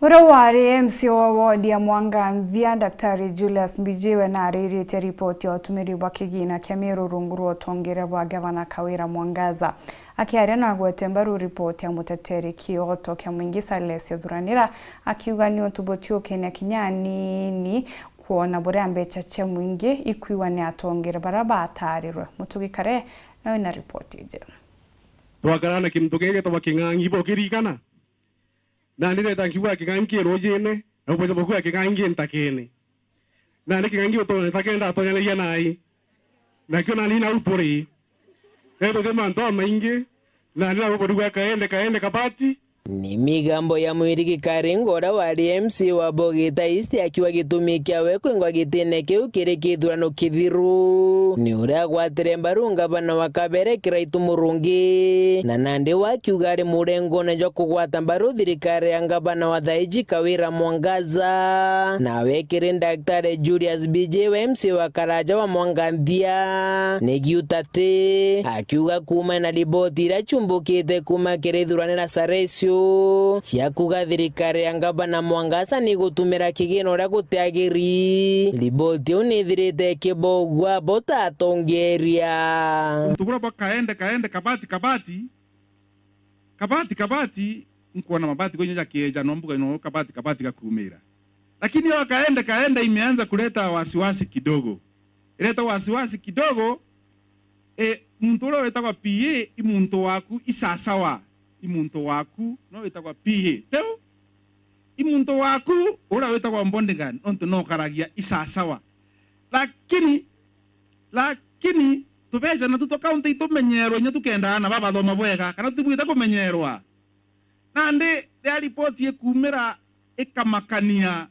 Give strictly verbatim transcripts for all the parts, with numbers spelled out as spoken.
Uria wari M C A wa wodi ya Mwanganthia, Daktari Julius Mbijiwe, naariritie ripoti ya utumiri bwa kigina kia Meru rungu rwa utongeria bwa Gavana Kawira Mwangaza. Akiaria na gwete mbaru ripoti ya muteteri kioto kia mwingi Silas Thuranira, akiuga ni untu butiukenia kinya anini kwona buria mbecha cia mwingi ikwigwa ni atongeria baria batarirwe. Mutugi Kare nawe na ripoti iji. Twakarana kintu kingi gitagwa king'ang'i, bukiririkana? Na ndireta nkiuga king'ang'i ki rujine, na ubwite bukuga king'ang'i ki ntakene. Na ni king'ang'i utonye ntakene ndatonyanagia nai. Nakio nani nau turi. Etuke mantu amaingi, na ni nau buruga kaende, kaende kabati. Ni migambo ya Mwirigi Karingo, uria wari M C A wa Bogita East, akiuga gitumi kiawe kwingwa gitine kiu kiri kithurano kithiru. Ni uria agwatire mbaru ngavana wa kabere Kiraitu Murungi, na nandi wakiuga ari murengone jwa kugwata mbaru thirikari ya ngavana wa thaiji Kawira Mwangaza. Nawe kiri Daktari Julius Mbijiwe, M C A wa karaja wa Mwanganthia, ni Giutati, akiuga kuuma na riboti iria chumbukite kuuma kiri Thuranira Saresio cia kuga thirikari ya ngavana Mwangaza ni gutumira kigina uria gutiagiri. Riboti iu ni ithirite ikibogua butatongeria. Untu buria bwa kaende, kaende, kabati, kabati, kabati, kabati, nkwona mabati kwenye ja kieja, no mbuga no kabati, kabati gakumira. Lakini hiyo kaende, kaende imeanza kuleta wasiwasi kidogo. Ileta wasiwasi kidogo, e, muntu uria witagwa P A, i muntu waku isasawa. I muntu waku, no witagwa P A. Teu? I muntu waku, uria witagwa bodyguard, nontu no karagia isasawa. Lakini, lakini, tubeca natu twa kaunti itumenyerwe, inya tukendaa na babathoma bwega, kana tutibwite kumenyerwa. Nandi riria ripoti ikumira ikamakania,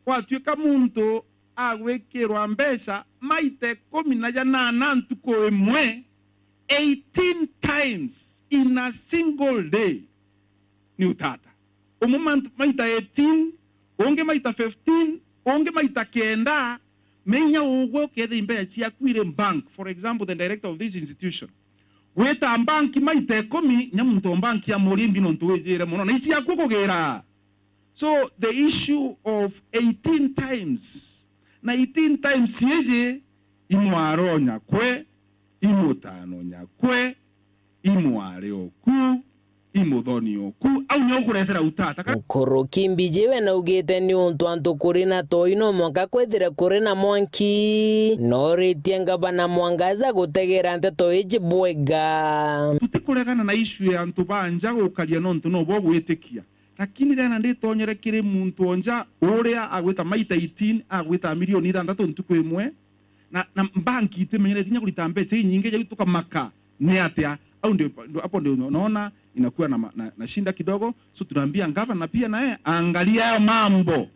gwatuika muntu agwikirwa mbeca maita ikumi na janana ntuku imwe, eighteen times in a single day. Ni utata. Umwe mantu-, maita eighteen, ungi maita fifteen, ungi maita kenda, menya ugwe ukethira imbeca ciaku iri bank, for example, the director of this institution, gwita bank maita ikumi, nya muntu o bank ya murimbi nontu wijire mono, na iciaku kugira. So, the issue of eighteen times, na eighteen times iji, imwaro nyakwe, imutano nyakwe, imware oku, imuthoni oku, au nio ukuretera utata ka? Nkuruki Mbijiwe naugite ni untu antu kuri na toi no mwanka kwithire kuri na mwanki, noritie ngavana Mwangaza gutegera nteto iji bwega. Tutikuregana na issue ya antu ba nja gukaria nontu no bo gwitikia. Lakini riria nditonyere kiri muntu o nja uria agwita maita eighteen, agwita milioni ithanthatu ntuku imwe, na, na banki itimenyerete inya kurita mbeca inyingi, jau tukamaka ni atia? Au ndio, hapo ndio unaona inakuwa na, ma- na, na shinda kidogo. So tunaambia gavana pia naye aangalie hayo mambo.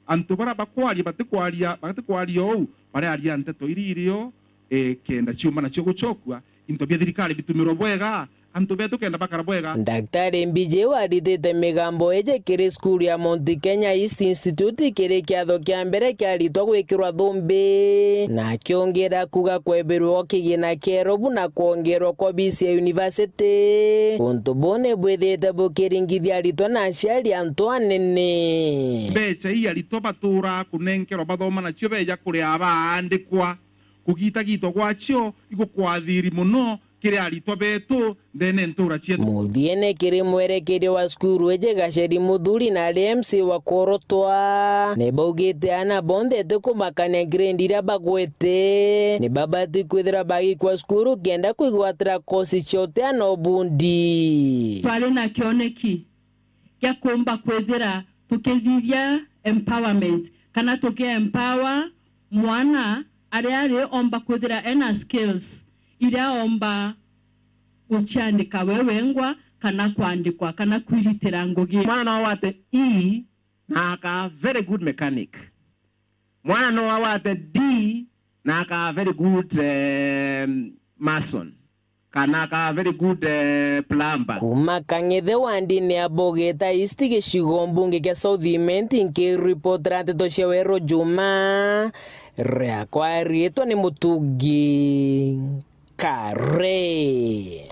Antu bara bakwaria, batikwaria, batikwaria ou, barearia nteto iria irio, e, kenda ciuma nacio gucokua, into bia thirikari bitumirwe bwega, antu betu kenda bakara bwega. Daktari Mbijiwe aritite migambo iji kiri cukuru ya Mount Kenya East Institute kiri kiatho kia mbere kia aritwa gwikirwa thumbi, na akiongera kuga kwebirwa kigina kieru buna kwongerwa kwa bisi ya university. Untu buu ni bwithite bukiringithia aritwa na aciari antu anene. Mbeca ii aritwa baturaa kunenkerwa bathoma nacio beja kuria baandikwa. Kugitagitwa gwacio igukwathiri mono kiri aritwa betu ndene ntura cietu. Muthiene kiri mwerekeria wa cukuru iji Gacheri Muthuri na ari M C wa Korotwa, ni baugite ana bonthe ti kumakania grade iria bagwete, ni babati kwithira bagikwa cukuru kenda kwigwatira kosi cia uteana ubundi. Twari na kioneki gia kuumba kwithira tukithithia empowerment, kana tuki empower mwana aria ari omba kwithira ena skills iria omba guciandika we wengwa, kana kwandikwa, kana kwiritira ngugi. Mwana no awate E na aka very good mechanic. Mwana no awate D na aka very good, um, mason. Kana aka very good, eh, plumber. Kuma Kang'ethe wandini ya Bogeta East, gicigo mbunge kia South Imenti, nkiripotera nteto cia Weru Juma, riakwa riitwa ni Mutugi Kare.